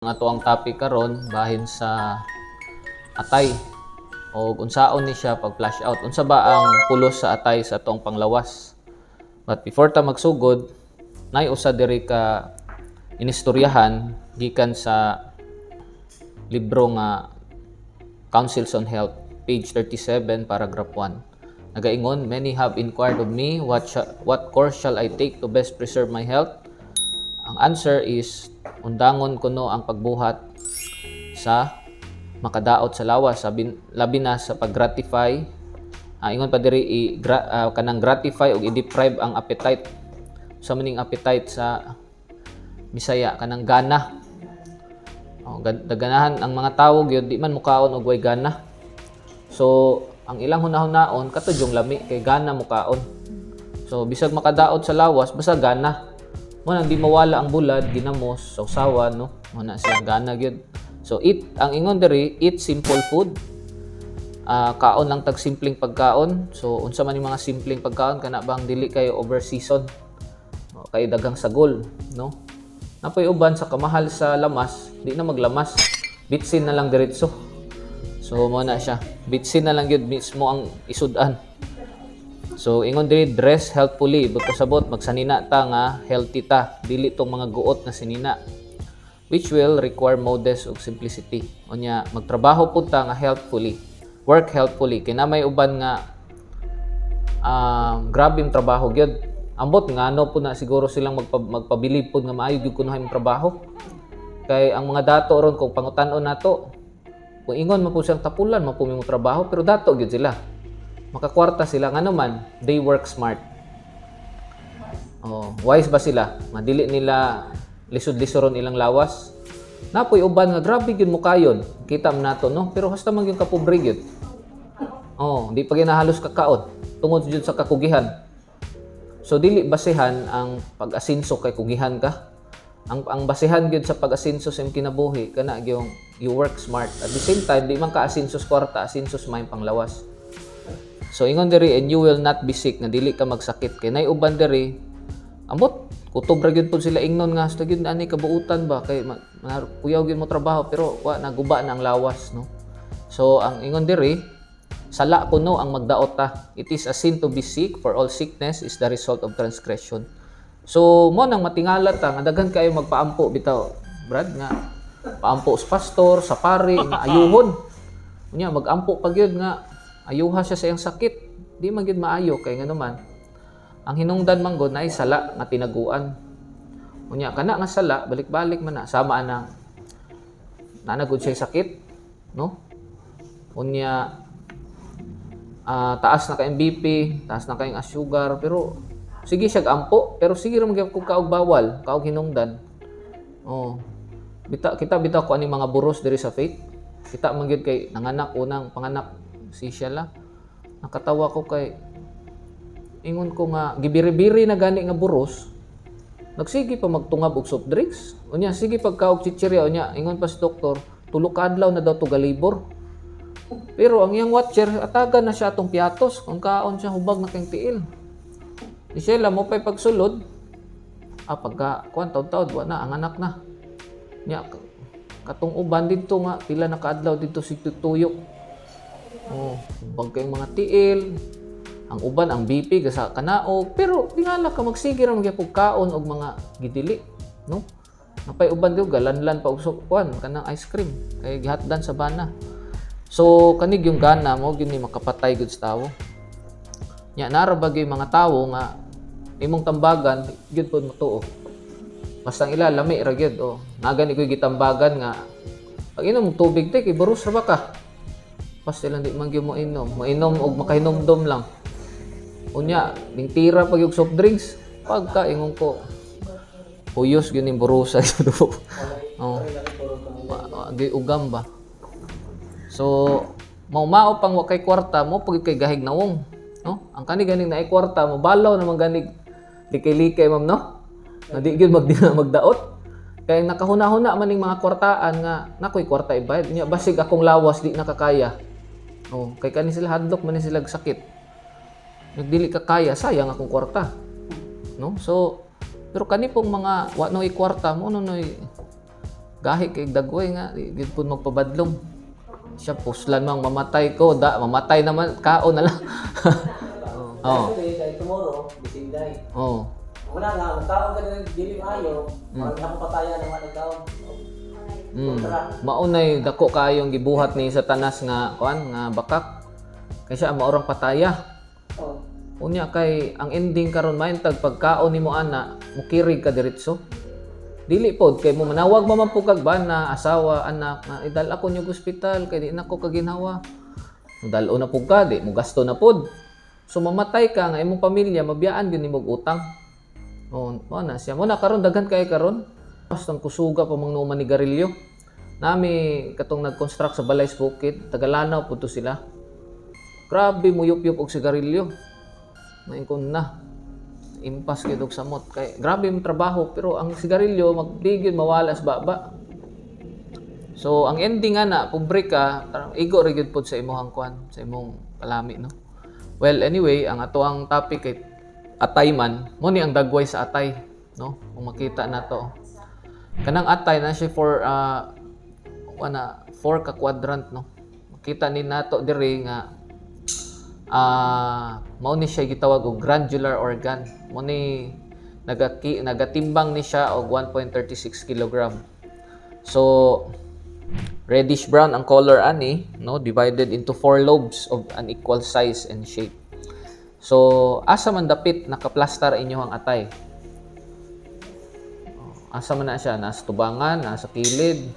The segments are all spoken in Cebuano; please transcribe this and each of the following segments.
Ang ato ang topic karon bahin sa atay o unsaon ni siya pag flush out. Unsa ba ang pulos sa atay sa atong panglawas? But before ta magsugod, nay usa diri ka inistoryahan gikan sa libro nga Counsels on Health, page 37, paragraph 1. Nagaingon, "Many have inquired of me, what course shall I take to best preserve my health? Ang answer is, undangon kuno ang pagbuhat sa makadaot sa lawas, sabi, labi na sa pag-gratify." Ingon pa diri kanang gratify ug i-deprive ang appetite. Sa maning appetite sa Bisaya, kanang gana. Oh, ganahan ang mga tawo gyud, di man mukaon og way gana. So, ang ilang hunahunaon kato yung lami kay gana mukaon. So, bisag makadaot sa lawas, basta gana. Mo nang di mawala ang bulad, ginamos, sawsawan, no? Mo na siya gana gyud. So, eat ang ingon diri, eat simple food. Kaon lang tag simpleng pagkaon. So, unsa man yung mga simpleng pagkaon? Kana bang dili kayo over season? O, kay daghang sagol, no? Napoy uban sa kamahal sa lamas, di na maglamas. Bitsin na lang diretso. So mo na siya. Bitsin na lang gyud mismo ang isud-an. So ingon diri, dress healthfully. Pasabot magsanina ta nga healthy ta, dili tong mga guot na sinina, which will require modest ug simplicity. Unya magtrabaho pud ta nga healthfully. Work healthfully. Kay na may uban nga grabe yung trabaho gyud. Ambot ngano po na siguro silang magpabilib pod nga maayo gyud kuno imong trabaho. Kay ang mga dato ron, kung pangutan-on nato, kung ingon man po siyang tapulan man po imong trabaho, pero dato gyud sila. Makakwarta sila ngano man, they work smart. Oh, wise ba sila? Madili nila lisod-lisoron ilang lawas. Napoy uban nga grabe gyud mo kayon. Kita man nato, no, pero hasta man gyud kapobre gyud. Oh, di pa ginahalos kakaon tungod jud sa kakugihan. So dili basehan ang pag-asinso kay kugihan ka. Ang basehan gyud sa pag-asinso sa imong kinabuhi kana gyung you work smart. At the same time, di man ka asinso sa kwarta, asinso sa maayong panglawas. So ingon diri, and you will not be sick, nga dili ka magsakit, kay nay uban diri, ambot kutob ra gyud pud sila ingnon nga hasta gyud ani kabuutan ba kay kuyaw gyud mo trabaho, pero wa naguba na ang lawas, no? So ang ingon diri, sala kuno ang magdaot ta. It is a sin to be sick, for all sickness is the result of transgression. So mo nang matingala ta nga daghan kayo magpaampo bitaw, Brad, nga paampo sa pastor, sa pari nga ayuhon. Unya magampo pa gyud nga ayuha siya sa iyang sakit. Di man gyud maayo kay ngano man ang hinungdan man gud naay sala nga tinaguan. Unya kana nga sala balik-balik man na, sama anang naa gud siya sakit, no? Unya taas na kayong BP, taas na kayong sugar, pero sige siya ampo, pero sige ra man gyud kaog bawal, kaog hinungdan. Oh. Bita kita bitaw ko ani mga buros diri sa faith. Kita man gyud kay nanganak, unang panganak si Sheila. Nakatawa ko kay ingon ko nga gibiri-biri na gani nga buros. Nagsige pa magtungab og soft drinks. Unya sige pagkaog chichirya, unya ingon pa si doktor, 3 ka adlaw na daw to galibor. Pero ang iyang watcher, atagan na siya atong piatos. Kung kaon siya, hubag na kang tiil. Di siya mo pa'y pagsulod. Pagka, kuan, taod-taod, wa na, ang anak na. Nya, katong uban dito nga, pila na kaadlaw dito si tuyok. Oh, hubag kayong mga tiil. Ang uban, ang BP, gasa kanaog. Pero, tingala ka, magsige ra magyapog kaon og mga gidili. No? Napay uban diyo, galanlan pa og kuan, kanang ice cream. Kay gihatdan sa bana. So kanig yung gana mo gyud ni makapatay gud sa tawo. Nya nara ba gyud mga tawo nga imong tambagan gyud pod motuo. Basta ang ila lami ra gyud, oh. Naga ni ko'y gitambagan nga pag inom og tubig te kay buros ra ba ka. Basta lang di man gyud mo inom, moinom og makahinomdom lang. Unya, ning tira pag yung soft drinks, pagka ingon ko huyos gyud ning burusa. Oh. Ugam ba? So, mao pang wa kay kwarta mo pag kay gahig nawong, no? Ang kani ganing naay kwarta mo balaw naman ganig likay-likay, ma'am, no? Nga di gyud magdaot. Kay nakahuna-huna man ning mga kwartaan nga nakoy kwarta ibayad. Nya basig akong lawas di nakakaya. Oh, kay kani sila hadlok man ni sila sakit. Nagdili ka kaya, sayang akong kwarta. No? So, pero kani pong mga wa noy kwarta mo no noy Gahi kay dagway nga di gid pud magpabadlong. Siya puslan mang mamatay ko, da mamatay naman kaon na lang. Oh. Kasi kay tomorrow, the same day. Oh. Wala nga, magkaon ka na ng dili maayo, parang ako patayan ng mga nagkaon. Maunay dako kaayong gibuhat ni Satanas nga kuan nga bakak. Kay siya ang maurang pataya. Oh. Unya kay ang ending karon maintag pagkaon nimo ana, mukirig ka diretso. Dili pod kay mo manawag man man pud kag bana, asawa, anak nga idal ako nyo ospital kay di na ko kaginhawa. Dalo na pud ka, di mo gasto na pod. So mamatay ka nga imong pamilya mabiyaan gyud nimo og utang. Oh, mao na siya. Mo na karon daghan kay karon. Basta kusuga pa mang numan ni garilyo. Nami katong nag-construct sa balay sa bukid, taga Lanao pud to sila. Grabe mo yup og sigarilyo. Maingkon na. Impas gyud og samot kay grabe yung trabaho pero ang sigarilyo magdigid mawala sa baba. So ang ending nga na pobre ka, parang igo ra gyud pod sa imong kuan, sa imong palami, no. Well, anyway, ang ato ang topic kay atay man, mo ni ang dagway sa atay, no? Kung makita na to. Kanang atay na siya for wana four ka quadrant, no. Makita ni nato diri nga mao ni siya gitawag og glandular organ. Mo ni nagatimbang ni siya og 1.36 kilogram. So reddish brown ang color ani, no, divided into four lobes of unequal size and shape. So asa man dapit nakaplastar inyo ang atay? Oh, asa man na siya? Nasa tubangan, nasa kilid.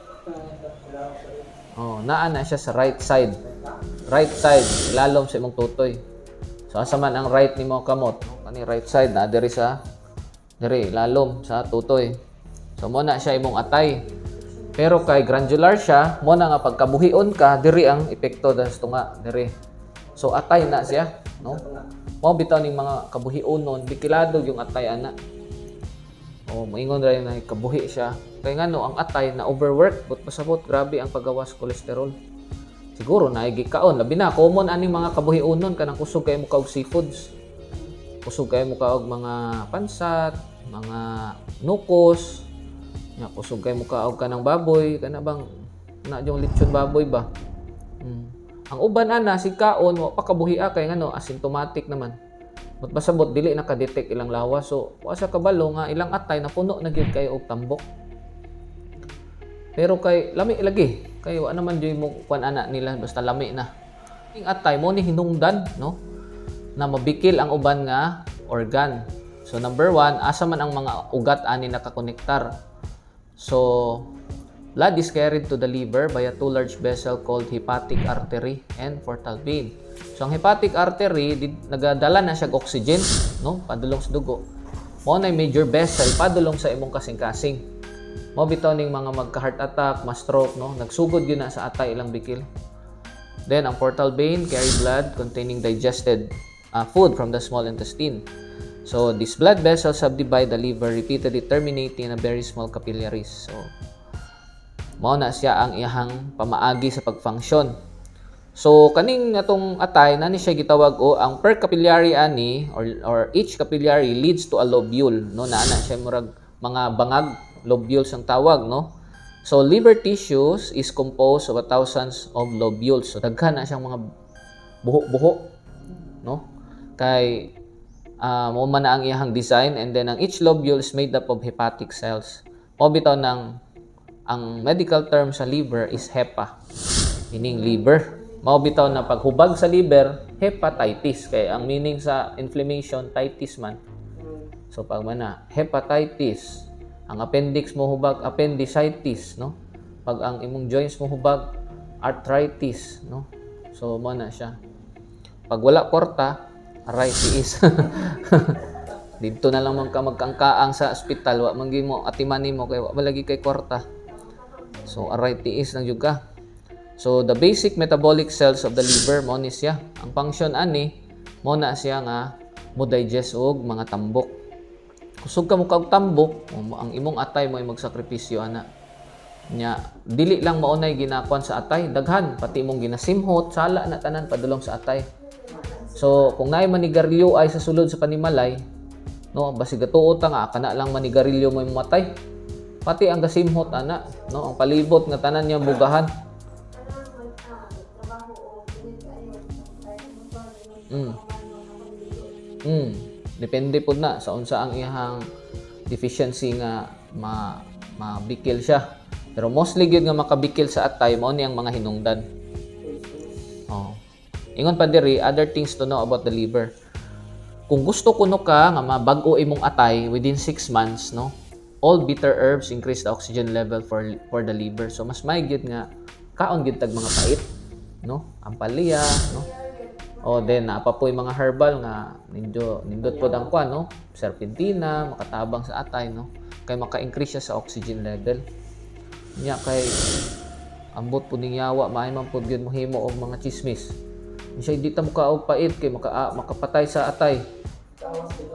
Oh, naa na siya sa right side. Right side, lalom sa imong tutoy. So asa man ang right nimo kamot, no? Kani right side na diri sa diri lalom sa tutoy. So mo na siya imong atay. Pero kay glandular siya, mo na nga pagkabuhion ka, diri ang epekto das tunga diri. So atay na siya, no? Mao bitaw ning mga kabuhionon, bikilado yung atay ana. O moingon ra na kabuhi siya. Kay ngano ang atay na overwork, but pasabot grabe ang paggawas cholesterol. Siguro na gikaon, labi na common ani mga kabuhionon kanang kusog kay mo kaog seafoods. Kusog kay mo kaog mga pansat, mga nukos. Nya kusog kay mo kaog kanang baboy, kana bang na yung lechon baboy ba? Ang uban ana si kaon wa pa kabuhia kay ngano asymptomatic naman. But pasabot dili na ka-detect ilang lawas. So wa sa kabalo nga ilang atay na puno na gyud kayo og tambok. Pero kay lami lagi, kay wa naman gyud mo kuan ana nila basta lami na. Ing atay mo ni hinungdan, no, na mabikil ang uban nga organ. So number one, asa man ang mga ugat ani nakakonektar? So blood is carried to the liver by a two large vessel called hepatic artery and portal vein. So ang hepatic artery nagadala na siya og oxygen, no, padulong sa dugo. Mao na major vessel padulong sa imong kasing-kasing. Mao bitaw ning mga magka-heart attack, ma-stroke, no, nagsugod gyud na sa atay ilang bikil. Then ang portal vein carry blood containing digested food from the small intestine. So these blood vessels subdivide the liver, repeatedly terminating in a very small capillaries. So mao na siya ang iyahang pamaagi sa pagfunction. So kaning atong atay na ni siya gitawag o ang per capillary ani or each capillary leads to a lobule, no, naa na siya murag mga bangag, lobules ang tawag, no. So liver tissues is composed of a thousands of lobules. So daghan na siyang mga buho-buho, no, kay mo man na ang iyahang design, and then ang each lobule is made up of hepatic cells. O bitaw ng ang medical term sa liver is hepa, meaning liver. Mao bitaw na paghubag sa liver, hepatitis, kay ang meaning sa inflammation, titis man. So pag man na hepatitis, ang appendix mo hubag, appendicitis, no? Pag ang imong joints mo hubag, arthritis, no? So mo na siya. Pag wala kwarta, aray tiis. Dito na lang man ka magkangkaang sa ospital, wa man gyud mo atiman nimo kay wa malagi kay kwarta. So aray tiis lang jud ka. So the basic metabolic cells of the liver mo ni siya. Ang function ani mo na siya nga mo digest og mga tambok. Kusog ka mo kaog tambok, ang imong atay mo ay magsakripisyo ana. Nya dili lang maunay ginakuan sa atay, daghan pati imong ginasimhot, sala na tanan padulong sa atay. So kung naay manigarilyo ay sa sulod sa panimalay, no, basig gatuo ta nga kana lang manigarilyo mo matay. Pati ang gasimhot ana, no? Ang palibot nga tanan niya bugahan. Depende pud na sa unsa ang iyang deficiency nga ma mabikil siya. Pero mostly gyud nga makabikil sa atay mao ni ang mga hinungdan. Oh. Ingon pa diri, other things to know about the liver. Kung gusto kuno ka nga mabag-o imong atay within 6 months, no? All bitter herbs increase the oxygen level for the liver. So mas may gyud nga kaon gyud tag mga pait, no? Ampalaya, no? O then naa pa po'y mga herbal nga nindo nindot pod ang kwan, no? Serpentina, makatabang sa atay, no? Kay maka-increase siya sa oxygen level. Nya kay ambot pud ning yawa, maay man pud gyud mohimo og mga chismis. Siya di ta mukaog pait kay makapatay sa atay. Tawas di.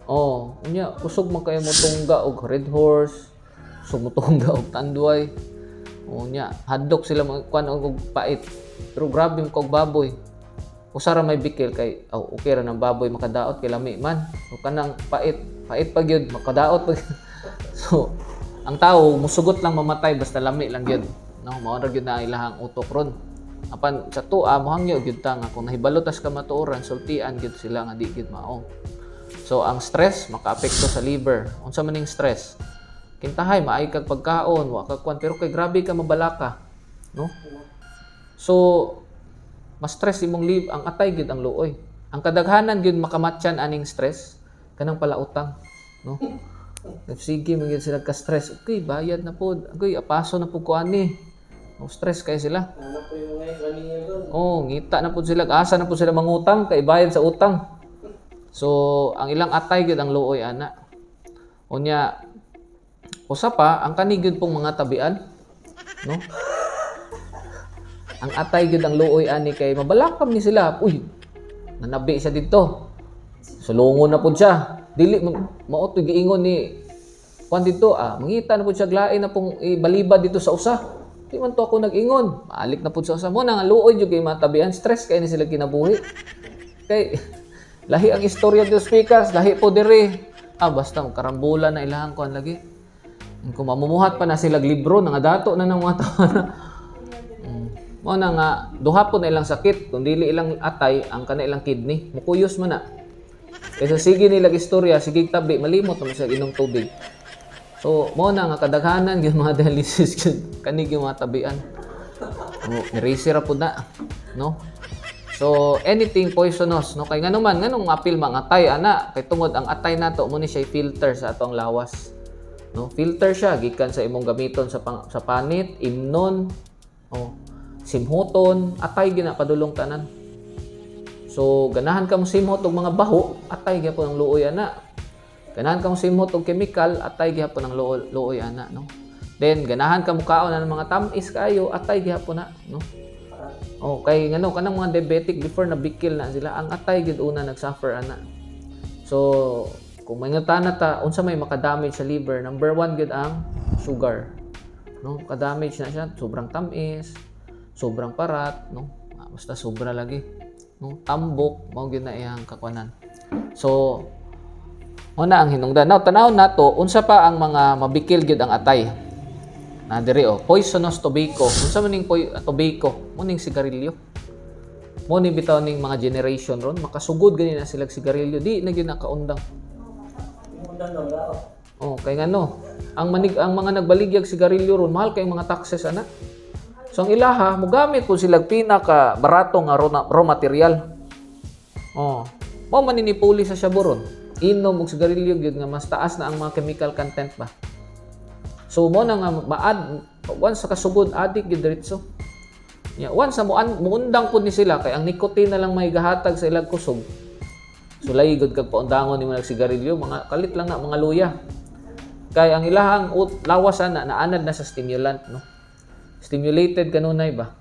Oh, unya kusog man kayo mo tungga og Red Horse, kusog mo tungga og Tanduay. Oh, unya hadlok sila mga kuan og pait. Pero grabe mo kog baboy. Usa ra may bikil kay, oh, okay ra ng baboy, makadaot kay lami man. O kanang pait, pait pa gyud makadaot pa gyud. So, ang tao musugot lang mamatay basta lami lang gyud. No, mao ra gyud na ilahang utok ron. Apan sa tuwa mohangyo gyud ta nga kung nahibalo tas kamatuoran, sultian gyud sila nga di gyud mao. So ang stress makaapekto sa liver. Unsa man ning stress? Kintahay maay kag pagkaon, wa ka kwan, pero kay grabe ka mabalaka, no? So mas stress imong liver, ang atay gyud ang luoy. Ang kadaghanan gyud makamatyan aning stress kanang palautang, no? Sige man gyud sila ka stress. Okay, bayad na pod. Okay, apaso na pud ko ani. No, stress kay sila. Ano po yung ngayon, running year doon. Oh, ngita na pud sila, asa na pud sila mangutang kay bayad sa utang. So, ang ilang atay gyud ang luoy ana. Unya usa pa ang kani gyud pong mga tabian, no? Ang atay gyud ang luoy ani kay mabalakam ni sila. Uy, nanabi siya didto. Sulungon na pud siya. Dili mao to giingon ni kuan didto, mangita na pud siya lain na pong ibalibad dito sa usa. Di man to ako nag-ingon. Maalik na pud sa usa mo na nga luoy jud kay mga tabian, stress kay ni sila kinabuhi. Kay lahi ang istorya dito speakers, lahi po diri. Ah, basta karambola na ilahang kuan lagi. Kung mamumuhat pa na sila libro, nga dato na ng mga tao na. Mao na nga duha po na ilang sakit, kung dili ilang atay, ang kana ilang kidney, mukuyos man na. Kaysa sige nila istorya, sige tabi, malimot naman sila inom tubig. So, mao na nga kadaghanan gyud mga dialysis gyud kani gyud mga tabian. Oh, nirisi ra pud na, no? So, anything poisonous, no? Kay ngano man, nganong apil mga atay ana, kay tungod ang atay nato mo ni siya filter sa atong lawas. No? Filter siya gikan sa imong gamiton sa panit, imnon, oh, simhuton, atay gina padulong tanan. So, ganahan ka mo simhot og mga baho, atay gyapon ang luoy ana. Ganahan ka mo simhot og chemical, atay gyapon ang luoy ana, no? Then ganahan ka mo kaon ng mga tam-is kaayo, atay gyapon na, no? Oh, kay ngano kanang mga diabetic before na bikil na sila, ang atay gyud una nag-suffer ana. So, kung mangutana ta unsa may makadamage sa liver, number one gyud ang sugar. No, kadamage na siya, sobrang tamis, sobrang parat, no? Ah, basta sobra lagi. No, tambok mao gyud na iyang kakwanan. So, mo na ang hinungdan. Now, tan-awon nato unsa pa ang mga mabikil gyud ang atay. Na diri oh, poisonous tobacco. Unsa man ning tobacco? Mo ning sigarilyo. Mo ni bitaw ning mga generation ron makasugod gani na sila sigarilyo, di na gyud nakaundang. Yung undang daw, dao. Oh, kay ngano, ang mga nagbaligyag sigarilyo ron mahal kay mga taxes ana. So ang ilaha mogamit po sila pinaka barato nga raw material. Oh, mao man ni sa shabu ron. Inom og sigarilyo gyud nga mas taas na ang mga chemical content ba. So mo na nga maad once sa kasugod, addict gyud diretso. Ya, once sa muan muundang pud ni sila kay ang nicotine na lang may gahatag sa ilang kusog. So lahi gud kag paundangon nimo nagsigarilyo, mga kalit lang na mga luya. Kay ang ilahang lawas ana naanad na sa stimulant, no. Stimulated kanunay ba.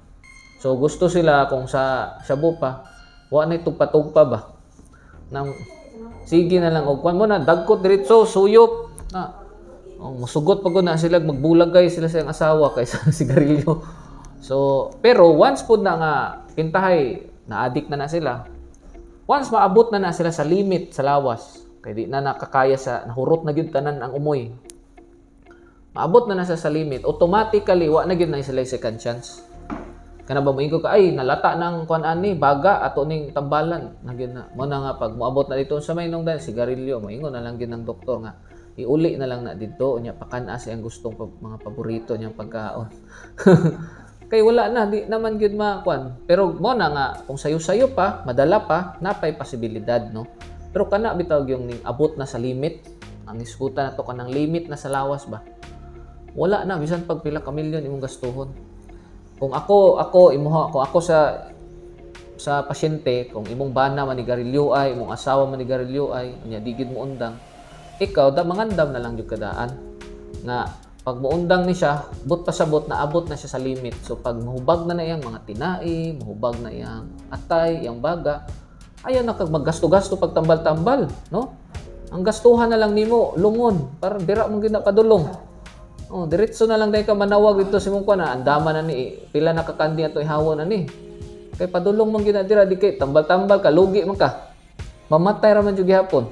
So gusto sila kung sa shabu pa, wa na tugpa-tugpa ba. Nang sige na lang og kwan mo na dagkot diretso suyop na. Oh, musugot pa gud na sila, magbulagay sila sa iyang asawa kaysa sigarilyo. So, pero once pud na nga kintahay na addict na na sila. Once maabot na na sila sa limit sa lawas, kay di na nakakaya sa nahurot na gyud tanan ang umoy. Maabot na na siya sa limit, automatically wa na gyud na sila second chance. Kana ba moingon ka, "Ay, nalata ng kuan ani baga, ato ning tambalan na gyud na." Mo na nga pag moabot na dito sa may nung dahil sigarilyo, moingon na lang gyud ng doktor nga iuli na lang na didto, unya pakan-a sa iyang gustong mga paborito niyang pagkaon. Kay wala na, di naman gyud makuan. Pero mo na nga kung sayo-sayo pa, madala pa, napay posibilidad, no. Pero kana bitaw yung ning abot na sa limit, ang iskuta na to kanang limit na sa lawas ba. Wala na bisan pag pila ka milyon imong gastuhon. Kung ako ako imuha kung ako sa pasyente, kung imong bana manigarilyo ay, imong asawa manigarilyo ay, unya di gid mo undang, ikaw da mangandam na lang jud kadaan nga pag muundang ni siya, but pasabot na abot na siya sa limit. So pag mahubag na na iyang mga tinai, mahubag na iyang atay, iyang baga, ayaw na kag maggasto-gasto pag tambal-tambal, no? Ang gastuhan na lang nimo lungon para dira mo gid na padulong. Oh, diretso na lang dahil ka manawag dito sa imong kuan na andama na ni pila na ka kandi ato ihawon ani. Kay padulong man gid na dira, di kay tambal-tambal ka, lugi man ka. Mamatay ra man jud gihapon.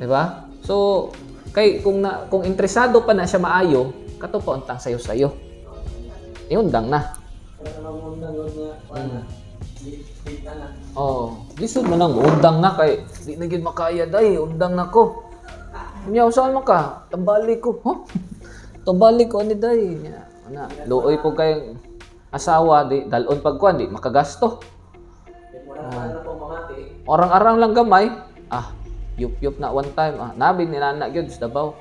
Di ba? So kay kung interesado pa na siya maayo, kato pa untang sayo-sayo. Iundang na. Wala na mamundang yun nga, wala na. Di na na. Oh, lisod man ang undang na kay di na gyud makaya day, undang na ko. Nya saan man ka? Tambali ko. Huh? Tambali ko ani day. Nya, ana, luoy po kay asawa di dalon pag kuan di makagasto. Wala pa na po mamati. Orang-arang lang gamay. Ah, yup-yup na one time. Ah, nabi ni nana gyud sa Davao.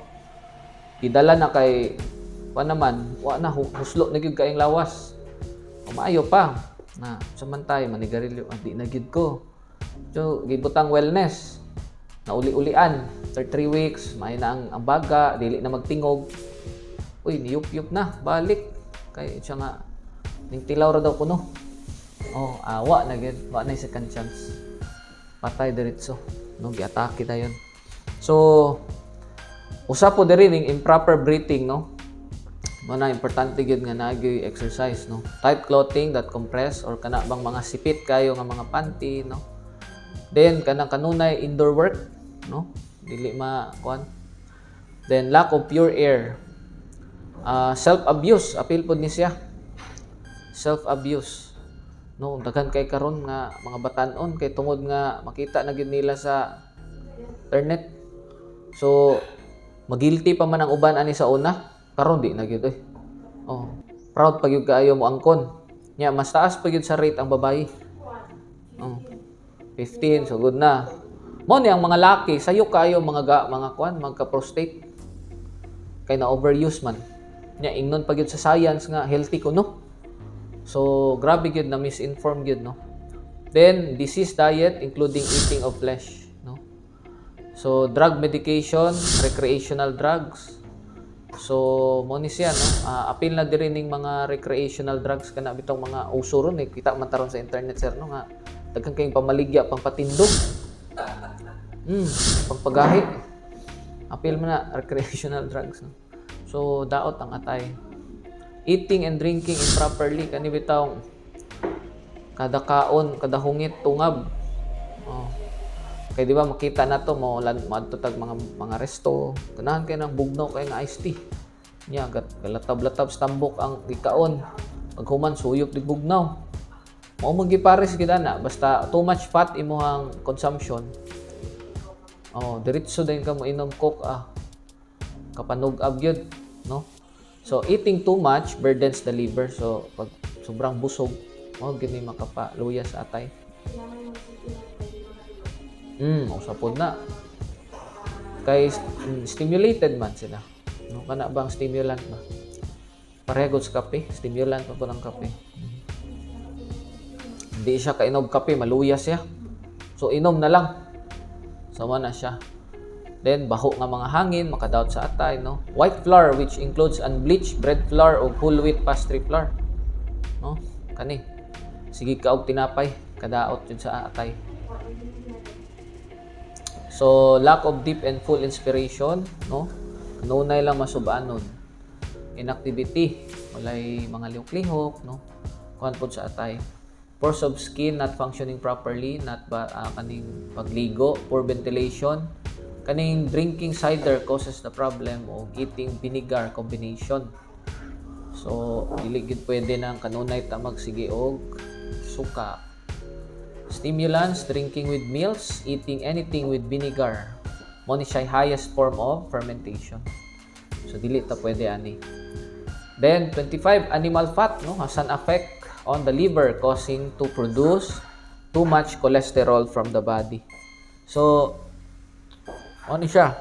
Gidala na kay wa naman, wa na huslo na gyud kaayong lawas. O, maayo pa. Na samantay manigarilyo, ah, di na gyud ko. So gibutang wellness. Nauli-ulian. After 3 weeks, maayo na ang baga, dili na magtingog. Uy, niyup-yup na, balik. Kay siya nga ning tilaw ra daw kuno. Oh, awa na gyud, wa na second chance. Patay diretso. No, giatake dayon. So, usa po diri ning improper breathing, no. Mo na importante gyud nga naagyoy exercise, no. Tight clothing that compress or kana bang mga sipit kayo nga mga panty, no. Then kanang kanunay indoor work, no. Dili ma kuan. Then lack of pure air. Self-abuse, apil pod ni siya. Self-abuse. No, daghan kay karon nga mga batan-on kay tungod nga makita na gyud nila sa internet. So, magilty pa man ang uban ani sa una, karon di na gyud oy. Oh, proud pa gyud kaayo mo angkon. Nya mas taas pa gyud sa rate ang babayi. Oh. 15, so good na. Mo ni ang mga laki, sayo kaayo mga ga, mga kuan, magka-prostate. Kay na overuse man. Nya ingnon pa gyud sa science nga healthy ko, no. So grabe gyud na misinformed gyud, no. Then disease diet including eating of flesh, no. So drug medication, recreational drugs. So mo ni siya, no. Apil na diri ning mga recreational drugs, kana bitong mga uso ron eh, kita man taron sa internet, sir, no, nga daghan kayong pamaligya pang patindog. Pagpagahi. Apil man na recreational drugs, no. So daot ang atay. Eating and drinking improperly, kani bitaw kada kaon, kada hungit tungab. Oh. Kay di ba makita na to mo lan maadto tag mga resto, ganahan kay nang bugnaw kay nga iced tea. Nya galatab-latab sa tambok ang gikaon. Paghuman suyop di bugnaw. Mao man gipares gid ana, basta too much fat imuhang consumption. Oh, diretso din ka mo inom Coke ah. Kapanug-ab gyud, no? So eating too much burdens the liver. So pag sobrang busog, mao gyud ni makapaluya sa atay. Usapod na. Kay stimulated man sila. No, kana bang stimulant ba? Pareho sa kape, stimulant pa po ng kape. Hindi siya kainom kape, maluya siya. So inom na lang. So na siya. Then baho nga mga hangin makadaot sa atay, no. White flour, which includes unbleached bread flour o whole wheat pastry flour. No? Kani. Sige ka og tinapay, kadaot yun sa atay. So lack of deep and full inspiration, no? Kanunay lang masubanon. Inactivity, walay mga lihok-lihok, no? Kuan pod sa atay. Pores of skin not functioning properly, not ba kaning pagligo, poor ventilation, Kaning drinking cider causes the problem o eating vinegar combination. So, dili gid pwede nang kanunay ta magsige og suka. Stimulants, drinking with meals, eating anything with vinegar. Mo ni siya highest form of fermentation. So, dili ta pwede ani. Then, 25, animal fat, no, has an effect on the liver, causing to produce too much cholesterol from the body. So, ano siya?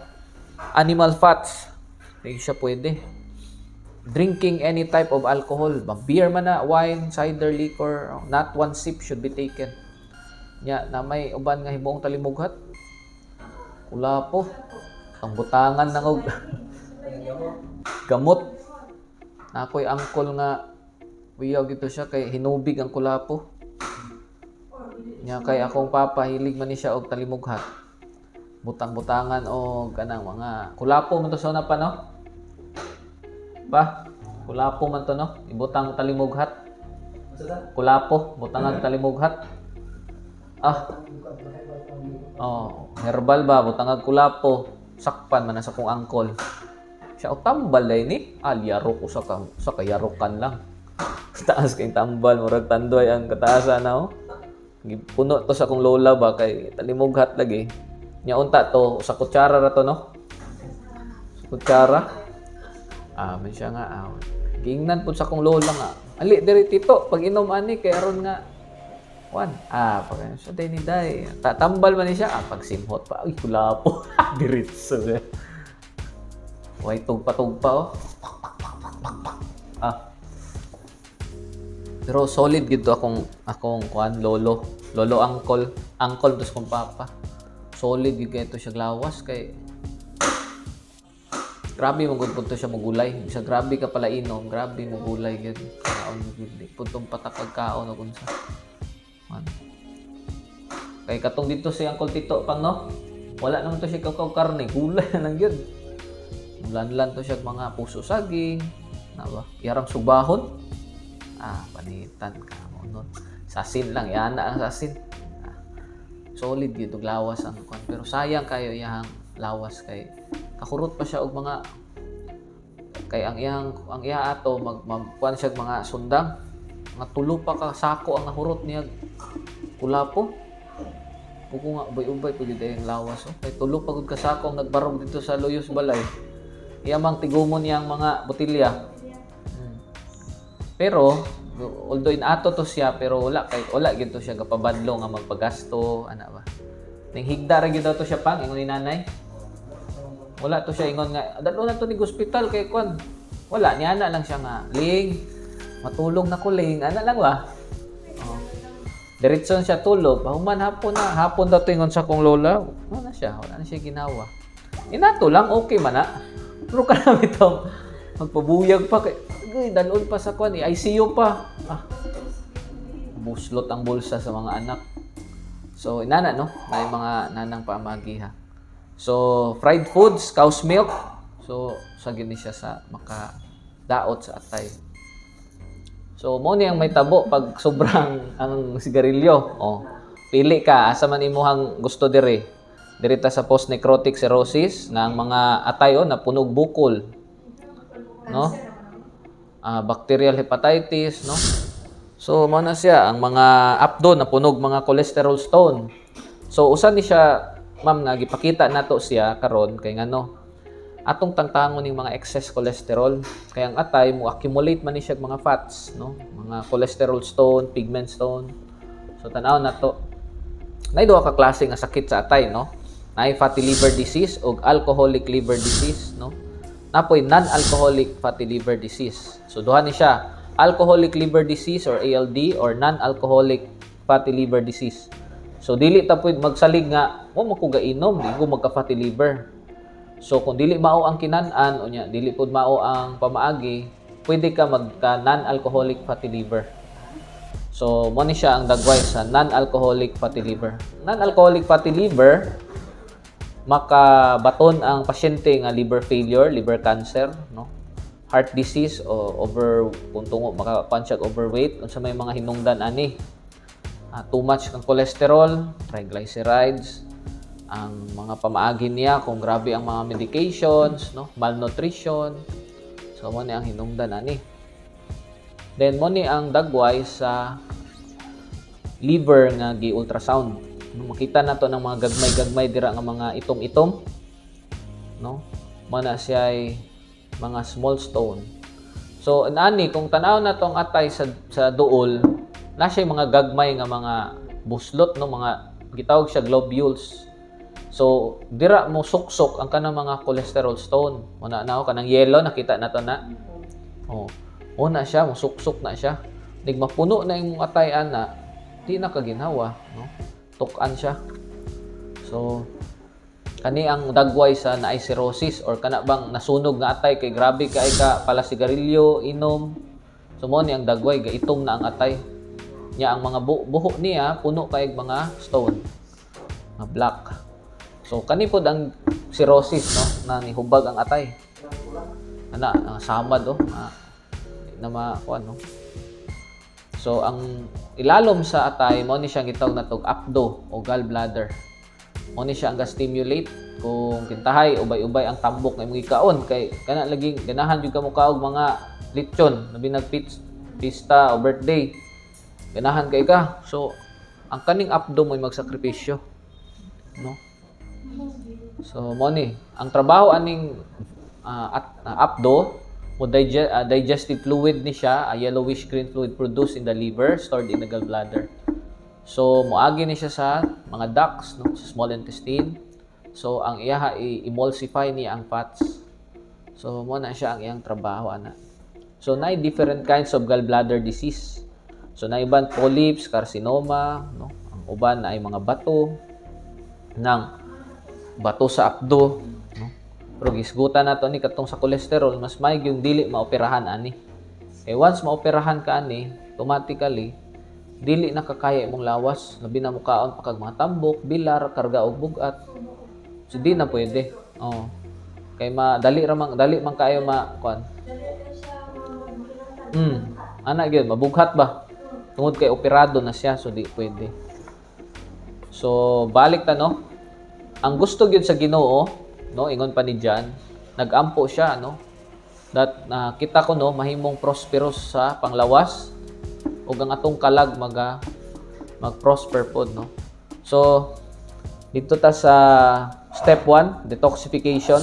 Animal fats. Hindi siya pwede. Drinking any type of alcohol, ba, beer man na, wine, cider, liquor, not one sip should be taken. Nya, na may uban nga himuong talimughat. Kulapo. Ang butangan ng og gamot. Na ako'y angkol nga wiyaw gito siya kay hinubig ang kulapo. Nya kay akong papa, hilig man ni siya og talimughat. Butang-butangan og kanang mga kulapo man to sa una pa, no? Pa? Kulapo man to, no? Ibutang talimughat. Unsa ta? Kulapo, butangan talimughat. Ah. Oh, herbal ba, butangag kulapo. Sakpan man na sa kong angkol. Siya, oh, tambal day ni. Ah, liyaro ko sa kayarokan lang. Taas kay tambal, murag tandoy ang kataasan na, oh. Gipuno to sa akong lola ba kay talimughat lagi. Nya unta to sa kutsara ra to, no? Sa kutsara. Ah, man siya nga ah. Giingnan pud sa akong lola nga. "Ali diri, tito, pag inom ani kay aron nga Wan." Ah, pag siya day ni day. Tatambal man ni siya. Ah, pag simhot pa. Uy, kulapo. Diretso. Way tugpa-tugpa, oh. Ah. Pero solid gid to akong kuan, lolo. Lolo uncle, uncle to sa kong papa. Solid gid kaayo to siya lawas kay grabe mo gud pud to siya mogulay. Bisa grabe ka pala inom, grabe mo gulay gid. Kaon gid di pud tong patakag kaon og unsa. Man. Kay katong dito si Uncle Tito pang, no. Wala naman to siya kakaw karne, gulay na lang gyud. Mulanlan to siya mga puso saging, na ba? Yarang subahon. Ah, panitan ka mo nun. Sasin lang, yana ang sasin. Ah, solid gyud og lawas ang kuan, pero sayang kayo iyang lawas kay kakurot pa siya og mga kay ang iya ato mag kuan siya og mga sundang, mga tulo pa ka sako ang nahurot niya kulapo. Kuko nga ubay-ubay pud gyud ang lawas, oh. Kay tulo pa gud ka sako ang nagbarog dito sa Luyos Balay. Iya mang tigumon niyang mga botelya. Pero although in ato to siya, pero wala kay wala gyud to siya gapabadlo nga magpagasto ana ba. Ning higda ra gyud daw to siya pang ingon ni nanay. Wala to siya ingon nga dalo na to ni hospital kay kwan. Wala niya, ana lang siya nga, "Ling, matulog na ko, Ling." Ana lang ba? Oh. Diretso na siya tulog. Pahuman hapon na. Hapon daw to ingon sa kong lola. Wala na siya. Wala na siya ginawa. Inato lang, okay man na. Pero ka na itong magpabuyag pa. Kay, uy, dalon pa sa kwan. Eh, ICU pa. Ah. Buslot ang bulsa sa mga anak. So, inana, no? May mga nanang paamagi, ha. So, fried foods, cow's milk. So, sa gini siya sa makadaot sa atay. So, mo ni ang may tabo pag sobrang ang sigarilyo. Oh, pili ka asa man imuhang gusto dire. Diri ta sa post-necrotic cirrhosis nga ang mga atay, oh, napunog bukol. No? Ah, bacterial hepatitis, no? So, mo na siya ang mga apdo na punog mga cholesterol stone. So, usa ni siya, ma'am, nga gipakita nato siya karon kay ngano atong tangtangon ning mga excess cholesterol kay ang atay mo accumulate man ni siya og mga fats, no, mga cholesterol stone, pigment stone. So tan-aw nato, nay duha ka klase nga sakit sa atay, no? Naay fatty liver disease ug alcoholic liver disease, no? Napoy non-alcoholic fatty liver disease. So duha ni siya, alcoholic liver disease or ALD or non-alcoholic fatty liver disease. So dili ta pwede magsalig nga mo mo ko gainom, di ko magka fatty liver. So kung dili mao ang kinan-an unya dili pud mao ang pamaagi, pwede ka magka non-alcoholic fatty liver. So mo ni siya ang dagway sa non-alcoholic fatty liver. Non-alcoholic fatty liver, makabaton ang pasyente nga liver failure, liver cancer, no? Heart disease o over kung tungo makakuan siya og overweight, unsa may mga hinungdan ani? Ah, too much kang cholesterol, triglycerides, Ang mga pamaagi niya kung grabe ang mga medications, no, malnutrition. So mo ni ang hinungdan ani. Then mo ni ang dagway sa liver nga gi-ultrasound. No, makita nato ng mga gagmay-gagmay dira nga mga itom-itom. No? Mo na siya ay mga small stone. So ani kung tan-aw na tong atay sa duol, na siya mga gagmay nga mga buslot, no, mga gitawag siya globules. So dira mo suksok ang kanang mga cholesterol stone. Mo na nao kanang yellow, nakita na to na. Oh. Una siya mo suksok na siya. Nig mapuno na imong atay ana, di na kaginhawa, no? Tuk-an siya. So kani ang dagway sa naay cirrhosis or kana bang nasunog nga atay kay grabe kay ka pala sigarilyo, inom. So mo ni ang dagway, gaitom na ang atay. Nya ang mga buho niya puno kay mga stone nga black. So kani pod ang cirrhosis, no, na nihubag ang atay. Ana ang samad oh, di na makuan, no. So ang ilalom sa atay mo ni siyang gitawag na tog apdo o gallbladder. Mo ni siya ang ga-stimulate kung kintahay ubay-ubay ang tambok nga imong gikaon kay kana laging ganahan jud ka mo kaog mga lechon labi nag pista o birthday. Ganahan kay ka. So ang kaning apdo mo'y magsakripisyo, no? So mo ni ang trabaho aning at apdo mo digestive fluid ni siya, a yellowish green fluid produced in the liver, stored in the gallbladder. So moagi ni siya sa mga ducts, no, sa small intestine. So ang iyaha i-emulsify niya ang fats. So mo na siya ang iyang trabaho ana. So naay different kinds of gallbladder disease. So na iban polyps, carcinoma, no? Ang uban na ay mga bato ng bato sa apdo, no? Pero gisgutan nato ni katong sa cholesterol, mas may yung dili maoperahan ani. Eh once maoperahan ka ani, automatically dili na kakaya imong lawas, labi na mukaon pa kag mga tambok, bilar, karga og bugat. So di na pwede. Oh. Kay madali ra man, dali man kaayo ma kuan. Ana gyud mabughat ba? Tungod kay operado na siya, so di pwede. So balik ta, no. Ang gusto gyud sa Ginoo, no, ingon pa ni John, nagampo siya, no, that na kita ko, no, mahimong prosperous sa panglawas ug ang atong kalag mag-prosper pod, no. So dito ta sa step 1, detoxification,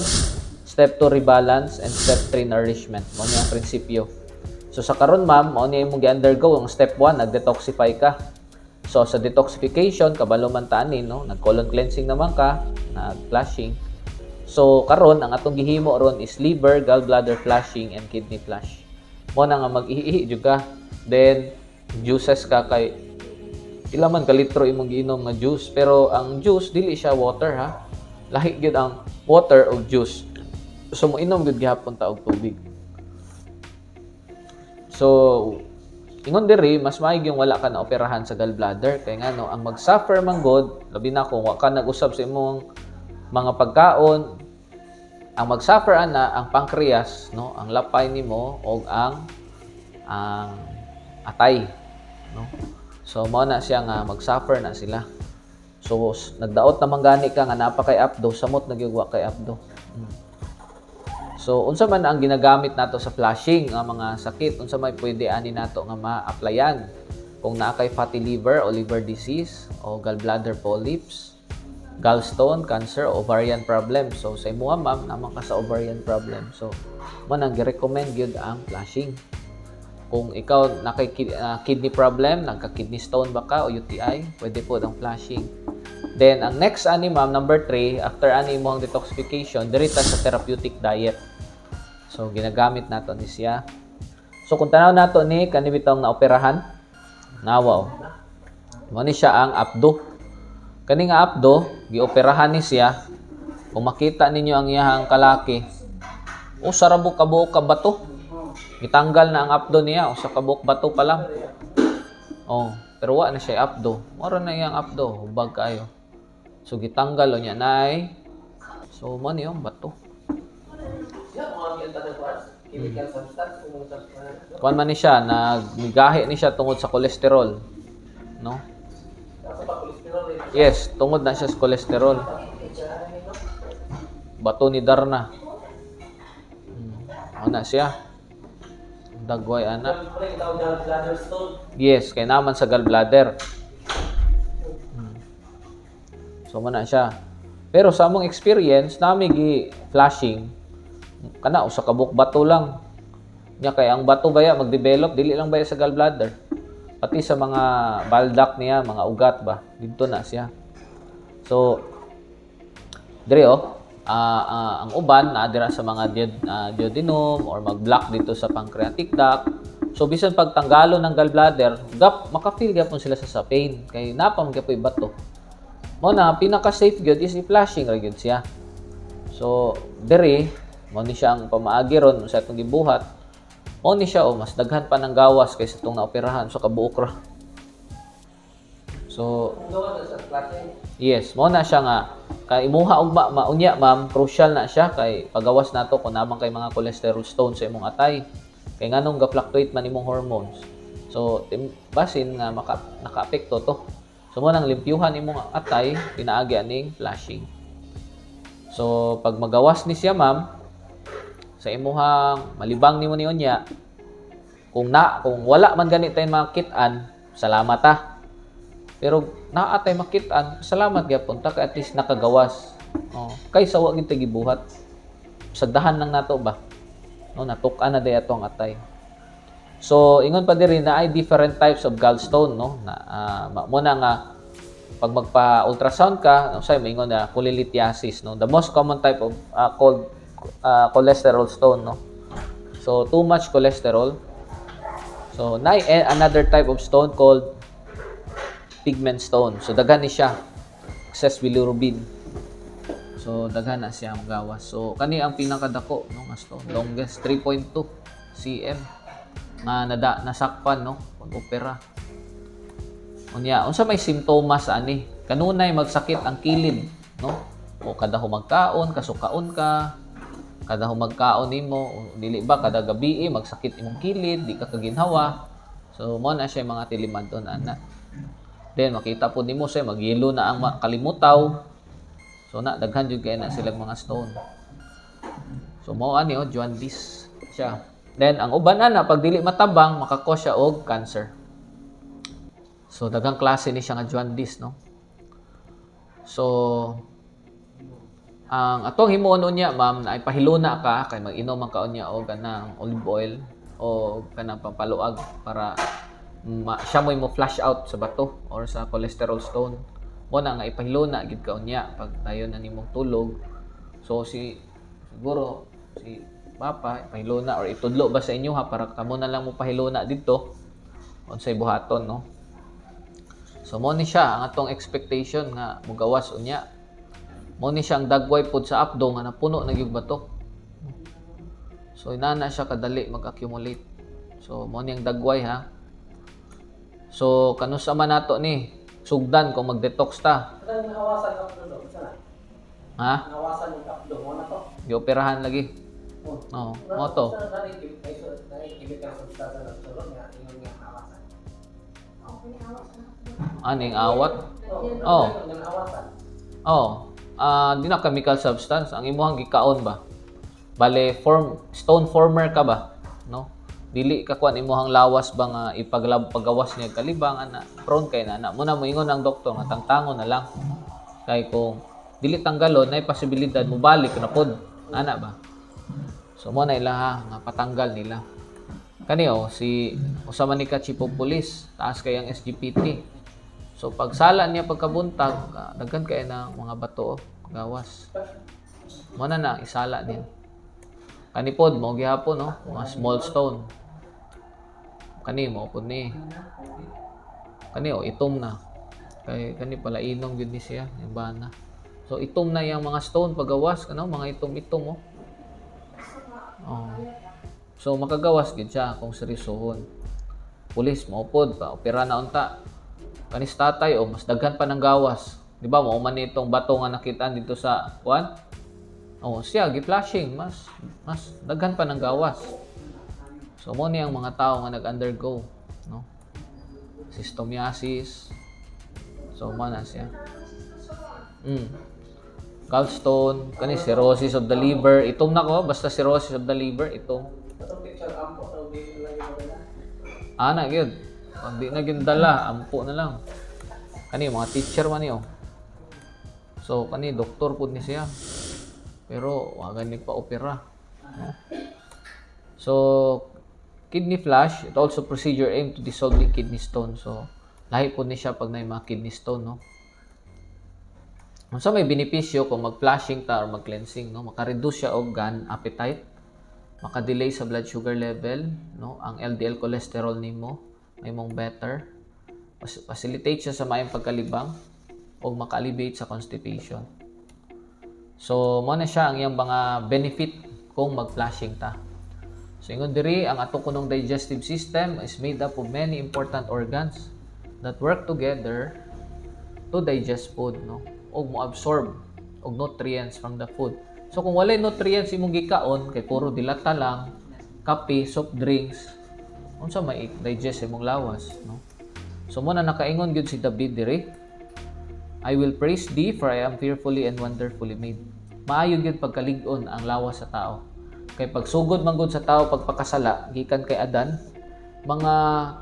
step 2, rebalance, and step 3, nourishment. Mao ni ang prinsipyo. So sa karon, ma'am, mao ni imong gi-undergo ang step 1, nag-detoxify ka. So sa detoxification, kabalo man ta ani, no, nag-colon cleansing naman ka, nag-flushing. So karon ang atong gihimo ron is liver, gallbladder flushing and kidney flush. Mo na nga mag-ihi jud ka. Then juices ka kay ila man ka litro imong giinom nga juice, pero ang juice dili siya water ha. Lahi gyud ang water og juice. So moinom gyud gihapon ta og tubig. So ingon diri, mas maig yung wala ka na operahan sa gallbladder kay ngano ang mag-suffer man god, labi na kung wa ka nag-usab sa imong mga pagkaon, ang mag-suffer ana ang pancreas, no, ang lapay nimo og ang atay, no. So mao na siya nga mag-suffer na sila. So nagdaot naman gani ka nga naa pa kay apdo, samot na gyud wa kay apdo. So unsa man ang ginagamit nato sa flushing nga mga sakit, unsa may pwede ani nato nga ma-applyan kung naa kay fatty liver o liver disease o gallbladder polyps, gallstone, cancer, ovarian problem? So sa imuha, ma'am, naman ka sa ovarian problem. So mo nang gi-recommend gyud ang flushing. Kung ikaw na kay kidney problem, nagka-kidney stone ba ka o UTI, pwede po ang flushing. Then ang next ani, ma'am, number 3, after ani imong detoxification, diri ta sa therapeutic diet. So ginagamit nato ni siya. So kung tanaw nato ni kani bitong naoperahan, nawa oh. Mo ni siya ang apdo. Kani nga apdo, gioperahan ni siya. Kung makita ninyo ang iyahang kalaki, usa ra ka buok ka bato. Gitanggal na ang apdo niya, usa ka buok bato pa lang. Oh, pero wa na siya apdo. Moro na iyang apdo, hubag kaayo. So gitanggal o niya nay. So mo ni yung bato. Siya, mga ang tanong ko, chemical substance, kung mga substance. Kuan man ni siya, nagmigahi ni siya tungod sa kolesterol. No? Sa pa cholesterol eh. Yes, tungod na siya sa kolesterol. Bato ni Darna. Ana siya. Dagway ana. Pre, tawag gallbladder stone. Yes, kay naman sa gallbladder. So mo na siya. Pero sa among experience, nami gi flushing kana usa ka buok bato lang. Nya kay ang bato baya magdevelop dili lang baya sa gallbladder. Pati sa mga bile duct niya, mga ugat ba, didto na siya. So dire oh, ang uban naa dira sa mga duodenum or mag-block dito sa pancreatic duct. So bisan pagtanggalo ng gallbladder, gap maka-feel gyapon sila sa pain kay napa man gyapoy bato. Mo na pinaka safe gyud is i-flushing ra gyud siya. So diri mo ni siya ang pamaagi ron sa atong gibuhat. Mo ni siya oh, mas daghan pa ng gawas kaysa itong naoperahan, so kabuok ra. So Kung gawa na sa flushing. Yes, mo na siya nga kay imuha og maunya ma'am, crucial na siya kay pagawas nato kung naman kay mga cholesterol stone sa imong atay. Kay nganong ga-fluctuate man imong hormones. So basin nga naka-apekto to. So mo nang limpyuhan imong atay pinaagi aning flushing. So pag magawas ni siya ma'am sa imuhang malibang nimo ni unya, kung wala man gani tay makit-an, salamat ha. Pero naa tay makit-an, salamat gyapon ta kay at least nakagawas. Oh, kaysa wa gid tay gibuhat. Sagdahan lang nato ba. No, natuk-an na day atong atay. So ingon pa diri na ay different types of gallstone, no, na mo na nga pag magpa-ultrasound ka, no, say moingon na cholelithiasis, no, the most common type of called cholesterol stone, no. So too much cholesterol. So na another type of stone called pigment stone. So daghan ni siya, excess bilirubin. So daghan na siya ang gawas. So kani ang pinakadako, no, nga stone, longest, 3.2 cm nga nada nasakpan, no, pag opera. Unya, unsa may simptomas ani? Kanunay magsakit ang kilid, no? O kada humagkaon, kasukaon ka, kada humagkaon nimo, o dili ba kada gabi magsakit imong kilid, di ka kaginhawa. So mo na siya yung mga tilimadon ana. Then makita po nimo siya magyelo na ang kalimutaw. So na daghan jud kay na silang mga stone. So mao ani oh, jaundice siya. Then ang uban ana pag dili matabang maka-cause siya og cancer. So daghang klase ni siya nga jaundice, no. So ang atong himuon unya ma'am na ay pahiluna ka kay mag-inom ang kaunya og kanang olive oil o kanang pampaluag para siya mo'y mo flush out sa bato or sa cholesterol stone. Mo na nga ipahiluna gid ka unya pag tayo na nimong tulog. So si siguro si papa ipahiluna or itudlo ba sa inyo ha para kamo na lang mo pahiluna didto unsay buhaton, no. So mo ni siya ang atong expectation nga mugawas unya. Mo ni siya ang dagway pod sa apdo nga napuno na gyud bato. So inana siya kadali mag-accumulate. So mo ni ang dagway ha. So kanus-a man nato ni sugdan kung mag-detox ta? Kanang nahawasan ang apdo, no? Isa na. Ha? Nahawasan yung apdo mo na to. Gioperahan lagi. Oh. Oo, mo to. Sa na na chemical substance na sulod nga ingon nga hawasan. Aning awat. Oh. Oh. Nga nahawasan. Oh, di na chemical substance ang imuhang gikaon ba. Bale form stone former ka ba, no? Dili ka kuan imuhang lawas ba nga ipaglab pagawas niya kalibang ana, prone kay na ana. Muna moingon ang doktor nga tangtangon na lang. Kay kung dili tanggalon nay posibilidad mobalik na pod ana ba. So mo na ila ha, nga patanggal nila. Kani oh, si usa man ni ka chief of police, taas kay ang SGPT. So pagsala niya pagkabuntag, daghan kay ng mga bato oh, gawas. Mo na na isala niya. Kani pod mo gihapon no, mga small stone. Kani mo pod ni. Kani oh, itom na. Kay kani pala inom gyud ni siya, yung bana. So itom na yang mga stone pagawas kano, mga itom-itom oh. Oh. So makagawas gid siya kung seryosohon. Pulis mo pod pa opera na unta. Kanis tatay oh, mas daghan pa ng gawas. Di ba mao man itong bato nga nakita dito sa kuan? Oh, siya gi-flushing mas mas daghan pa ng gawas. So mo ni ang mga tao nga nag-undergo, no? Schistosomiasis. So mo na siya. Gallstone, kani cirrhosis of the liver, itom na ko, basta cirrhosis of the liver, itom. Atong picture, ampo daw di lang yung dala. Ana gyud. Pag di na gyud dala, ampo na lang. Kani mga teacher man niyo. So kani doktor pud ni siya. Pero wa gani pa opera. No? So kidney flush, it also procedure aimed to dissolve the kidney stone. So lahi pud ni siya pag na mga kidney stone, no? Unsa may benepisyo kung mag-flushing ta or mag-cleansing, no? Maka-reduce siya og gan appetite, maka-delay sa blood sugar level, no? Ang LDL cholesterol nimo mahimong better. Facilitate siya sa maayong pagkalibang o maka-alleviate sa constipation. So, mo na siya ang iyang mga benefit kung mag-flushing ta. So, ingon diri, ang ato kunong digestive system is made up of many important organs that work together to digest food, no? Og mo absorb og nutrients from the food. So kung walay nutrients imong gikaon kay puro dilata lang, kape, soft drinks, unsa may digest imong lawas, no? So mo na nakaingon gyud si David diri, "I will praise thee, for I am fearfully and wonderfully made." Maayo gyud pagkalig-on ang lawas sa tao. Kay pagsugod man gud sa tao pagpakasala gikan kay Adan, mga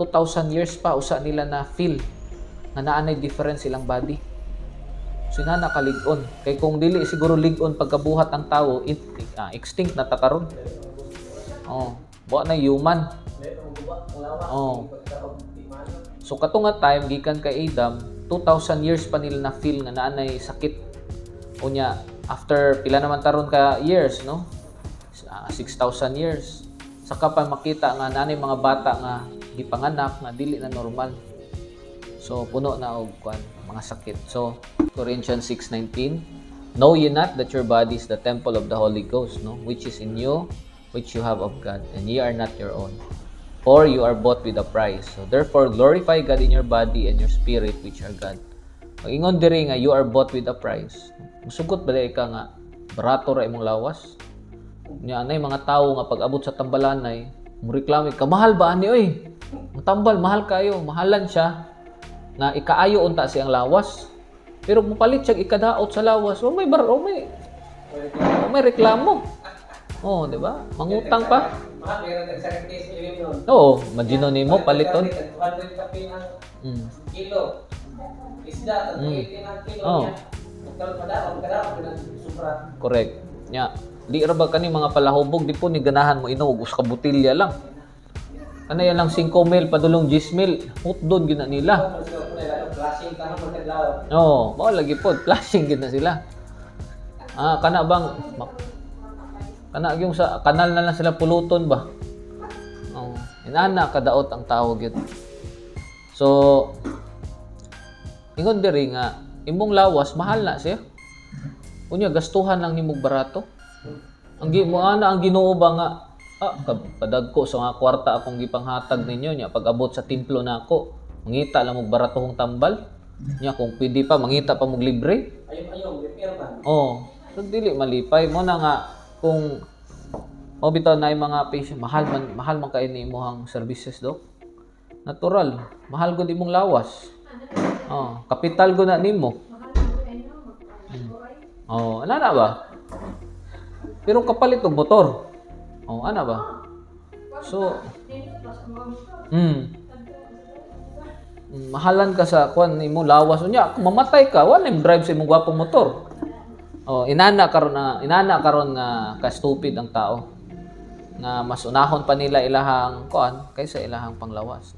2,000 years pa usa nila na feel nga naa nay difference ilang body. So inana kalig-on. Kay kung dili siguro lig-on pagkabuhat ang tao, extinct na ta karon. Oh, wa na human. Oh. So kato nga time gikan kay Adam, 2,000 years pa nila na feel nga naa nay sakit. Unya after pila naman taron ka years, no? 6,000 years. Saka pa makita nga naa nay mga bata nga gipanganak nga dili na normal. So puno na og kwan, mga sakit. So Corinthians 6:19, "Know ye not that your body is the temple of the Holy Ghost, no, which is in you, which you have of God, and ye are not your own? For you are bought with a price. So therefore glorify God in your body and your spirit, which are God." Pag-ingon diri nga you are bought with a price. Musugot ba ka nga barato ra imong lawas? Nya anay mga tawo nga pag abot sa tambalanay, mureklamo, "Kamahal ba ani oy? Ang tambal mahal kayo, mahalan siya." Nga ikaayo unta siyang lawas. Pero mupalit siya ikadaot sa lawas, o may bar, o may reklamo. Oh, di ba? Mangutang pa. Mahal, meron nag second case ilim nun. Oo, imagine nimo paliton. 200 kape ang kilo. Isda, 80 ang kilo niya. Karon madaot, kadaot pinag sobra. Correct. Nya, di ra ba kani mga palahubog, di po ni ganahan mo inog usa ka botelya lang. Kana yan lang 5 mil padulong 10 mil, hutdon gyud na nila. Flashing ka na magkadlaw. Oo, mao lagi pod, flashing gyud na sila. Ah, kana bang kana yung sa kanal na lang sila puluton ba? Oh, inana kadaot ang tao gyud. So, ingon diri nga imong lawas mahal na siya. Unya gastuhan lang nimo barato. Ang gi mo ana ang Ginoo ba nga kadagko sa nga kwarta akong gipanghatag ninyo, nya pag abot sa templo nako mangita lang og baratohong tambal. Nya kung pwede pa mangita pa mog libre. Ayom-ayom, repair man. Oh, so dili malipay mo na nga kung o bitaw na yung mga patient, mahal man kay ni imong services, dok. Natural, mahal gud imong lawas. Oh, kapital gud na nimo. Oh, ana na ba? Pero kapalit og motor. Oh, ana ba? So, mahalan ka sa kwan nimo lawas, unya kung mamatay ka, wala nang drive sa imong gwapong motor. Oh, inana karon nga ka-stupid ang tao. Nga mas unahon pa nila ilahang kuan kaysa ilahang panglawas.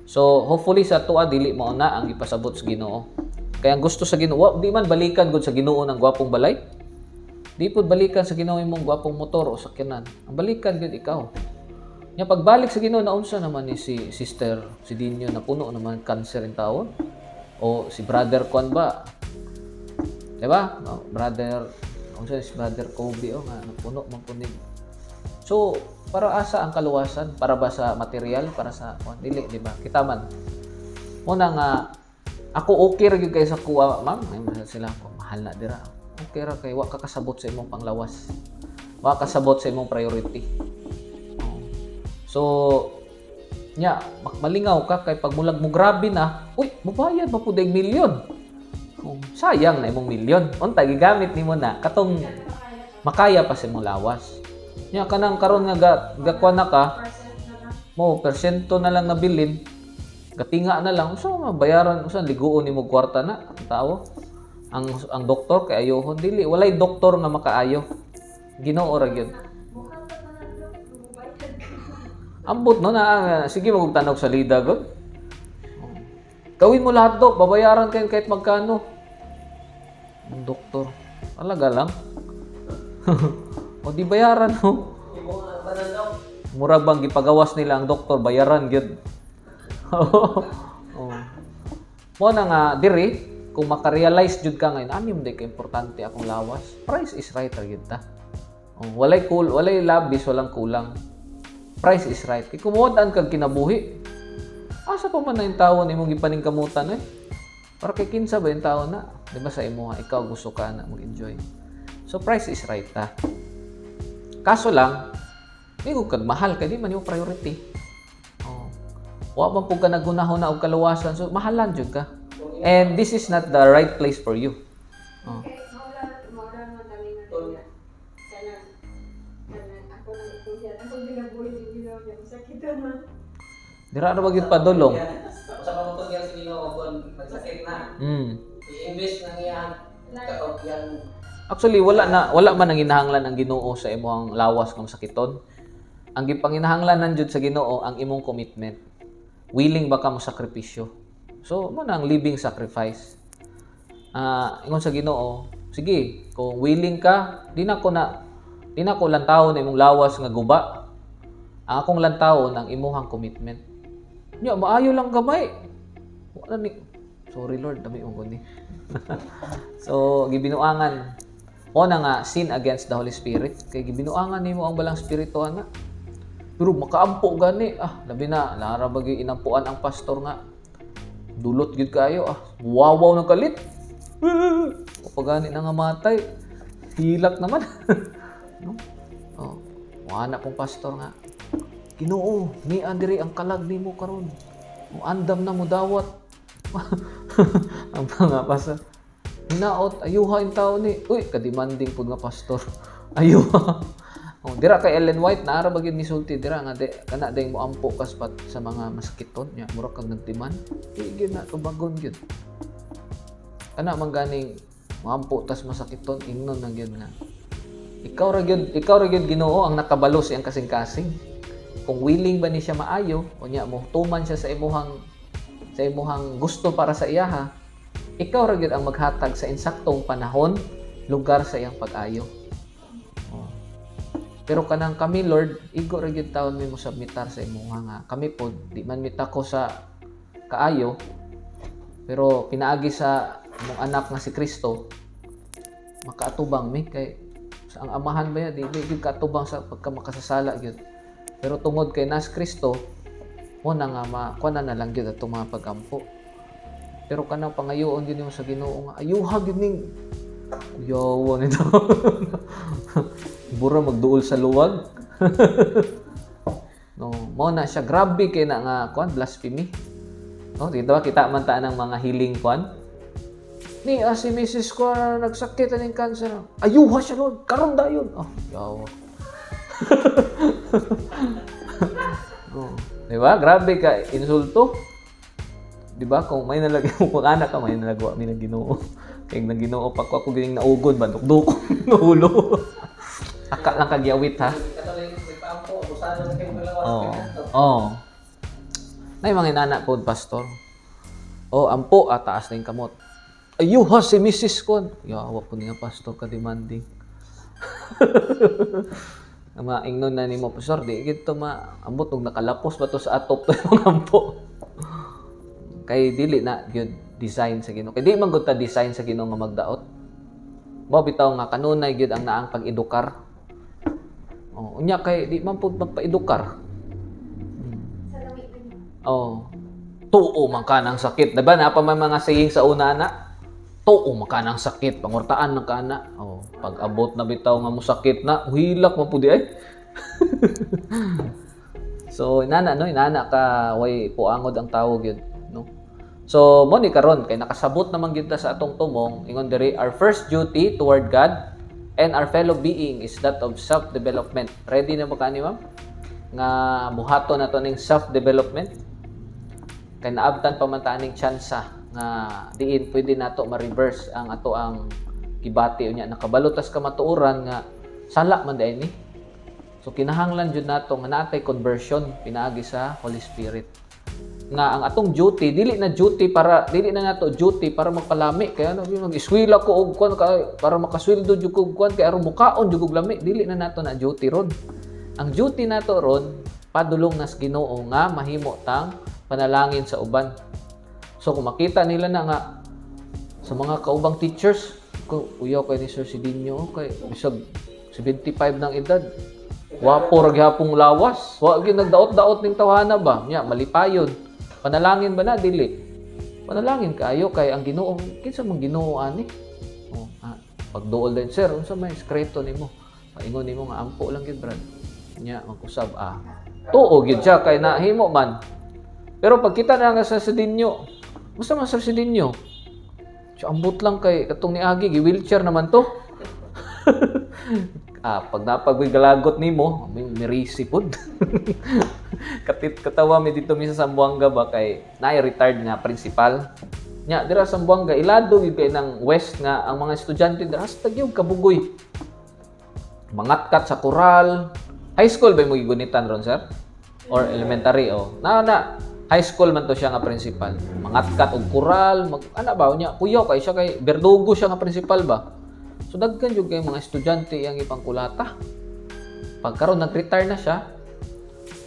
So, hopefully sa tuwa dili mao na ang ipasabot sa Ginoo. Kaya ang gusto sa Ginoo, di man balikan gud sa Ginoo ng gwapong balay. Di pud balikan sa Ginoo imong gwapong motor o sakyanan. Ang balikan gud ikaw. Nya pagbalik sa Ginoo, naunsa naman ni si sister si Dinyo na puno naman cancer in taon? O si brother kuan ba? Di ba? No, brother, unsa si brother Kobe, oh, nga napuno man kunig. So, para asa ang kaluwasan? Para ba sa material? Para sa kuan? Dili, di ba? Kita man. Muna nga ako okay ra gyud kay sa kuha, ma'am. Ay, mahal sila ako. Mahal na dira. Okay ra kay wa ka kasabot sa imong panglawas. Wa kasabot sa imong priority. Oh. So, nya, malingaw ka kay pag mulag mo grabe na, uy, mubayad ba pud og milyon? Oh, sayang na imong milyon. Unta gigamit nimo na katong makaya pa sa imong lawas. Nya kanang karon nga gakuan na ka, mo porsyento na lang nabilin. Gatinga na lang, unsa mabayaran, unsa liguon nimo kwarta na ang tao. Ang doktor kay ayohon, dili walay doktor nga makaayo. Ginoo ra gyud. Ambot no na sige mo tanog sa lida gud. Oh. Gawin mo lahat, dok, babayaran kayo kahit magkano. Ang doktor, talaga lang. O di bayaran no. Imo ang tanan, dok. Murag bang gipagawas nila ang doktor, bayaran gyud. Oh. Mo na nga diri kung makarealize jud ka ngayon, anim day ka importante akong lawas. Price is right ra gyud ta. Oh, walay cool, walay labis, walang kulang. Price is right. Kay kumuod-an kag kinabuhi. Asa pa man na yung tao nimong gipaningkamutan eh? Para kay kinsa ba yung tao na? Di ba sa imo ikaw gusto ka na mag-enjoy. So price is right ta. Kaso lang, di ko kag mahal kay di man yung priority. Oh. Wa man pud ka naghunahuna og kaluwasan, so mahalan jud ka. And this is not the right place for you. Oh. Kay maura man kami nga nila. Kanang kanang ako nang itugyan. Ako ginabuhi di Ginoo niya sakit na. Dira ra ba gyud padulong? Sa pamutugyan sa Ginoo kung nagsakit na. I-invest na niya katong iyang. Actually, wala man ang ginahanglan ang Ginoo sa imong lawas kung sakiton. Ang gipanginahanglan jud sa Ginoo ang imong commitment. Willing ba ka mo sakripisyo? So, mo na ang living sacrifice. Ingon sa Ginoo, sige, kung willing ka, di na ko lantawon imong lawas nga guba. Ang akong lantawon ang imuhang commitment. Nya maayo lang gamay. Wala ni. Sorry Lord, dami mo guni. So, gibinuangan mo na nga sin against the Holy Spirit kay gibinuangan nimo ang balang spirito ana. Pero makaampo gani, labi na lara bagi inampuan ang pastor nga. Dulot gyud kayo, wawaw ng kalit. O gani na nga matay. Hilak naman. No? Oh, wala pong pastor nga. Ginoo, ni diri ang kalag nimo karon. Mo andam na mo dawat. Ang mga pastor. Hinaot, ayuha yung tao ni. Uy, kademanding pud nga pastor. Ayuha. Oh, dira kay Ellen White naara ba gyud ni sulti dira nga de kana dayng mo ampo kas pat sa mga masakiton nya mura kag nagtiman. Di gyud na tubagon gyud. Kana man ganing moampo tas masakiton, ingnon na gyud nga. Ikaw ra gyud Ginoo ang nakabalo sa iyang kasing-kasing. Kung willing ba ni siya maayo, unya mo tuman siya sa imuhang gusto para sa iyaha, ikaw ra gyud ang maghatag sa insaktong panahon, lugar sa iyang pag-ayo. Oh. Pero kanang kami Lord, igo ra gyud taon mi mo submitar sa imuha nga kami pod di man mitako sa kaayo, pero pinaagi sa imong anak nga si Kristo makaatubang mi kay sa ang amahan ba ya di di gyud kaatubang sa pagka makasasala gyud. Pero tungod kay nas Kristo mo na nga makuha na lang gyud atong mga pagampo. Pero kanang pangayoon gyud nimo sa Ginoo nga ayuha gyud ning kuyawa nito. Bura magduol sa luwag. No, mo na siya grabe kay na nga kuan blasphemy. No, dito ba kita man ta ng mga healing kuan? Ni si Mrs. ko na nagsakit aning cancer. Ayuha siya Lord, karon dayon. Oh, yawa. Oh. Di ba? Grabe ka insulto. Di ba? Kung may nalagay mo kung anak ka, may nalagwa mi ng Ginoo. Kay nang Ginoo pa ko ako gining naugod ba dukduk ulo. Aka lang kagyawit ha. Katong nagpaampo, abusado na kayo kalawas. Oo. Oo. Nay mga inana po, pastor. Oh, ampo, taas na yung kamot. Ayuha si Mrs. Kon. Yawa po niya, pastor, ka demanding. Ang mga ingnon na nimo, pastor, di gito ma ambot og nakalapos ba to sa atop to yung ampo. Kay dili na gyud design sa Ginoo. Kay di man gud ta design sa Ginoo nga magdaot. Mao bitaw nga kanunay gyud ang naang pag-edukar. Oh, unya kay di man pud magpa-edukar. Sa lami ba niya? Oh. Tuo man ka ng sakit. Diba na pa may mga saying sa una na? Tuo man ka ng sakit, pangurtaan ng kana. Oh, pag abot na bitaw nga mo sakit na, hilak man pud di ay. So inana no, inana ka way puangod ang tao gyud, no. So, mo ni karon kay nakasabot naman gyud ta sa atong tumong, ingon diri, our first duty toward God and our fellow being is that of self-development. Ready na ba kani, ma'am? Nga buhaton nato ning self-development? Kay naabtan pa man ta aning tsansa nga diin pwede nato ma-reverse ang ato ang gibati, unya nakabalo tas kamatuoran nga sala man diay ni. So kinahanglan jud nato nga naatay conversion pinaagi sa Holy Spirit. Nga ang atong duty, dili na duty para, dili na nato duty para magpalami kay ano, mag-eskwela ko og kuan kay para makasweldo jud ko og kuan kay aron mukaon jud og lami. Dili na nato na duty ron. Ang duty nato ron, padulong nas Ginoo nga mahimo tang panalangin sa uban. So kung makita nila na nga sa mga kaubang teachers ko, uyaw kay ni Sir Sidinho kay bisag 75 ng edad, wapo ra gihapong lawas, wa gyud nagdaot-daot ning tawhana ba nya, malipayon. Panalangin ba na? Dili panalangin kaayo kay ang Ginoo, kinsa man Ginoo ani? Oh, pagduol din, "Sir, unsa may sekreto nimo?" Paingon nimo nga, "Ampo lang gyud, brad." Nya magkusab, tuo gyud siya kay nahimo man. Pero pagkita na nga sa Sidinho, "Musta man, Sir Sidinho?" "Siya, ambot lang kay katong niagi gi wheelchair naman to." Pag napagwigalagot nimo, may mirisi pod. Katit katawa mi dito mi sa Zamboanga ba kay naay retired nga principal. Nya dira sa Zamboanga, ilado gyud kay ng West nga ang mga estudyante dira hasta gyud kabugoy. Mangatkat sa koral. High school ba mo gigunitan ron, sir? Or elementary, oh? Na na high school man to siya nga principal. Mangatkat og koral, mag ana ba unya kuyaw kay siya kay berdugo siya nga principal ba. So daghan jud kay mga estudyante iyang ipangkulata. Pagkaron nag-retire na siya,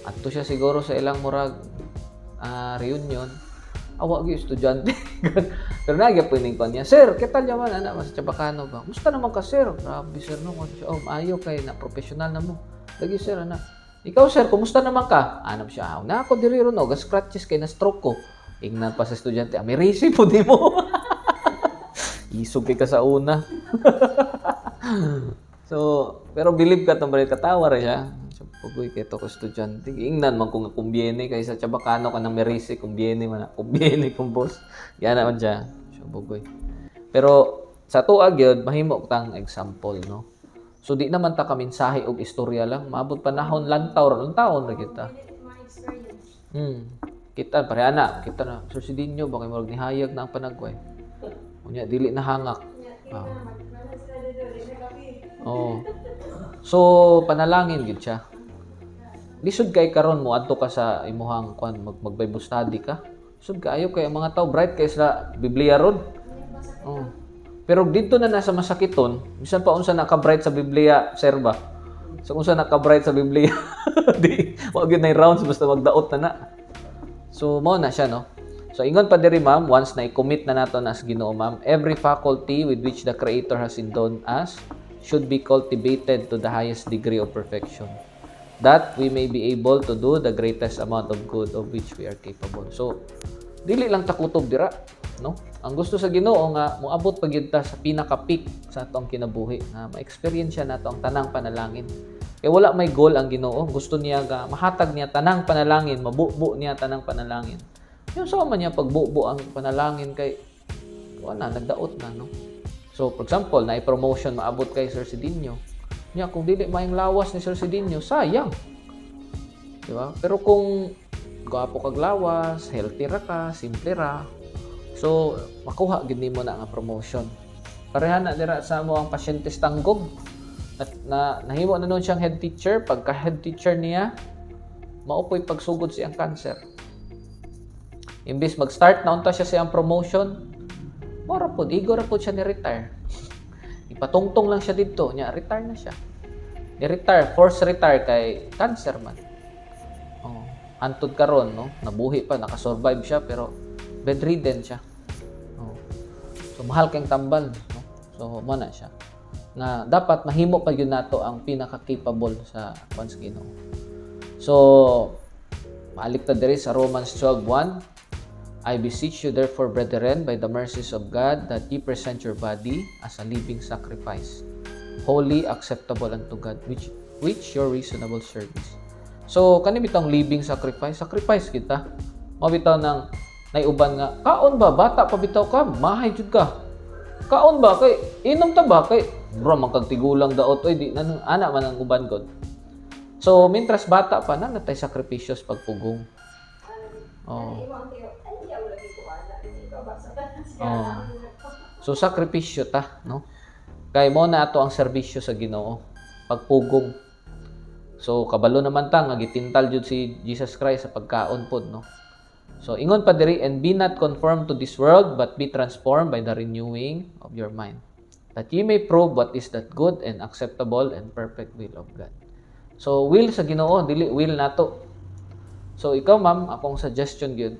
adto siya siguro sa ilang murag reunion. Awa gyud estudyante. Pero nagyapon ning niya, "Sir, ¿qué tal yaman ana mas chabacano ba? Musta naman ka, sir?" "Grabe, sir, no." Siya, "Oh, maayo kay na professional na mo." "Lagi, sir, ana. Ikaw, sir, kumusta naman ka?" Anam siya, "Ah, na ako diri ron, no, scratches kay na stroke ko." Ingnan pa sa estudyante, "Ah, mirisi po di mo. Isog kay ka sa una." So, pero believe ka tong katawa ra siya. So, pugoy kay to ko estudyante. Ingnan man kung kumbiene kay sa Chabacano ka ng merisi, kumbiene man na. Kumbiene kung boss. Yan naman siya. So, bugoy. Pero sa tuag yun, mahimo tang example, no? So, di naman ta kaminsahe og istorya lang. Maabot panahon, lantaw, lantawon ra kita. Dili mga experience. Kita, pareha na. Kita na. Sir Sidinho, baka murag nihayag na ang panagway. Unya, dili na hangak. Nya, kita mag sila dito, di na kapi. Oo. So, panalangin gid siya. Lisod kay karon mo adto ka sa imuhang kuan, mag Bible study ka. Lisod kaayo kay ang mga tao bright kay sa Biblia ron. Oh. Pero dito na nasa masakiton, bisan pa unsa naka-bright sa Biblia, sir ba? So unsa naka-bright sa Biblia, di wa gyud nay rounds basta magdaot na na. So mao na siya, no. So ingon pa diri, ma'am, once na i-commit na nato na sa Ginoo, ma'am, every faculty with which the Creator has endowed us should be cultivated to the highest degree of perfection, that we may be able to do the greatest amount of good of which we are capable. So dili lang ta kutob dira, no? Ang gusto sa Ginoo nga moabot pa gyud ta sa pinaka-peak sa atong kinabuhi nga ma-experience siya nato ang tanang panalangin. Kay wala may goal ang Ginoo, gusto niya nga mahatag niya tanang panalangin, mabubo niya tanang panalangin. Yung sa man niya pagbubo ang panalangin kay wala nagdaot na, no? So for example, na promotion maabot kay Sir Sidinho. Nya kung dili maayong lawas ni Sir Sidinho, sayang. Di ba? Pero kung gwapo kag lawas, healthy ra ka, simple ra, so makuha gid nimo na nga promotion. Pareha na dira sa mo ang pasyente tanggog. Na nahimo na noon siyang head teacher, pagka head teacher niya, mao poy pagsugod siyang cancer. Imbis mag-start na unta siya siyang promotion, mora pod igo ra pod siya ni retire. Ipatungtong lang siya didto, nya retire na siya. Ni retire, force retire kay cancer man. Oh, hantod karon, no, nabuhi pa, nakasurvive siya pero bedridden siya. Oh. So mahal kayong tambal, no? So mo na siya. Nga dapat mahimo pa gyud nato ang pinaka-capable sa kwan sa Ginoo. So maalik ta diri sa Romans 12:1. I beseech you therefore, brethren, by the mercies of God, that ye present your body as a living sacrifice, holy, acceptable unto God, which your reasonable service. So, kani bitong living sacrifice, sacrifice kita. Mao bitaw ng Nay uban nga, kaon ba, bata pa bitaw ka, mahay jud ka. Kaon ba kay inom ta ba kay bro man kag tigulang daot oy, di na ana man ang uban god. So mintras bata pa na natay sakripisyo sa pagpugong. Oh. Ano imo ang tiyo? Ay, di ako lagi ko ana. Ikaw ba sa tanan siya? Oh. So sakripisyo ta, no? Kay mo na ato ang serbisyo sa Ginoo, pagpugong. So kabalo naman ta nga gitintal jud si Jesus Christ sa pagkaon pod, no? So ingon pa diri, "And be not conformed to this world, but be transformed by the renewing of your mind, that ye may prove what is that good and acceptable and perfect will of God." So will sa Ginoo, dili will nato. So ikaw, ma'am, akong suggestion gyud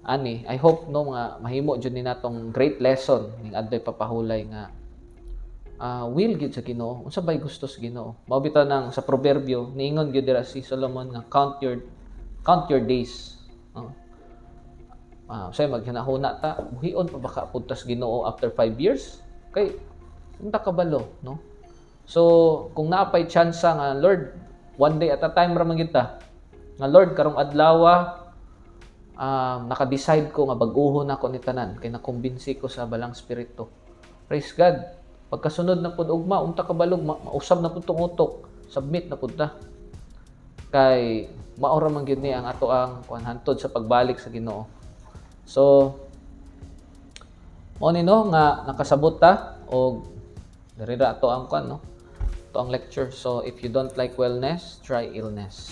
ani, I hope, no, nga mahimo jud ni natong great lesson ning adtoy papahulay nga will gyud sa Ginoo, unsa bay gusto sa Ginoo. Mao bitaw nang sa Proverbio niingon gyud dira si Solomon nga count your days, no? Say maghinahuna ta, buhion pa ba ka pud tas Ginoo after 5 years? Kay unta kabalo, no? So kung naa pay chance nga, Lord, one day at a time ra man gyud ta. Nga Lord, karong adlaw naka-decide ko nga bag-uhon ako ni tanan kay nakumbinsi ko sa Balang Espiritu. Praise God. Pagkasunod na pud ugma, unta kabalog mausab na pud tong utok. Submit na pud ta. Kay mao ra man gyud ni ang ato ang kuan hantod sa pagbalik sa Ginoo. So mo ni, no, nga nakasabot ta og diri ra ato ang kuan, no. Ato ang lecture. So if you don't like wellness, try illness.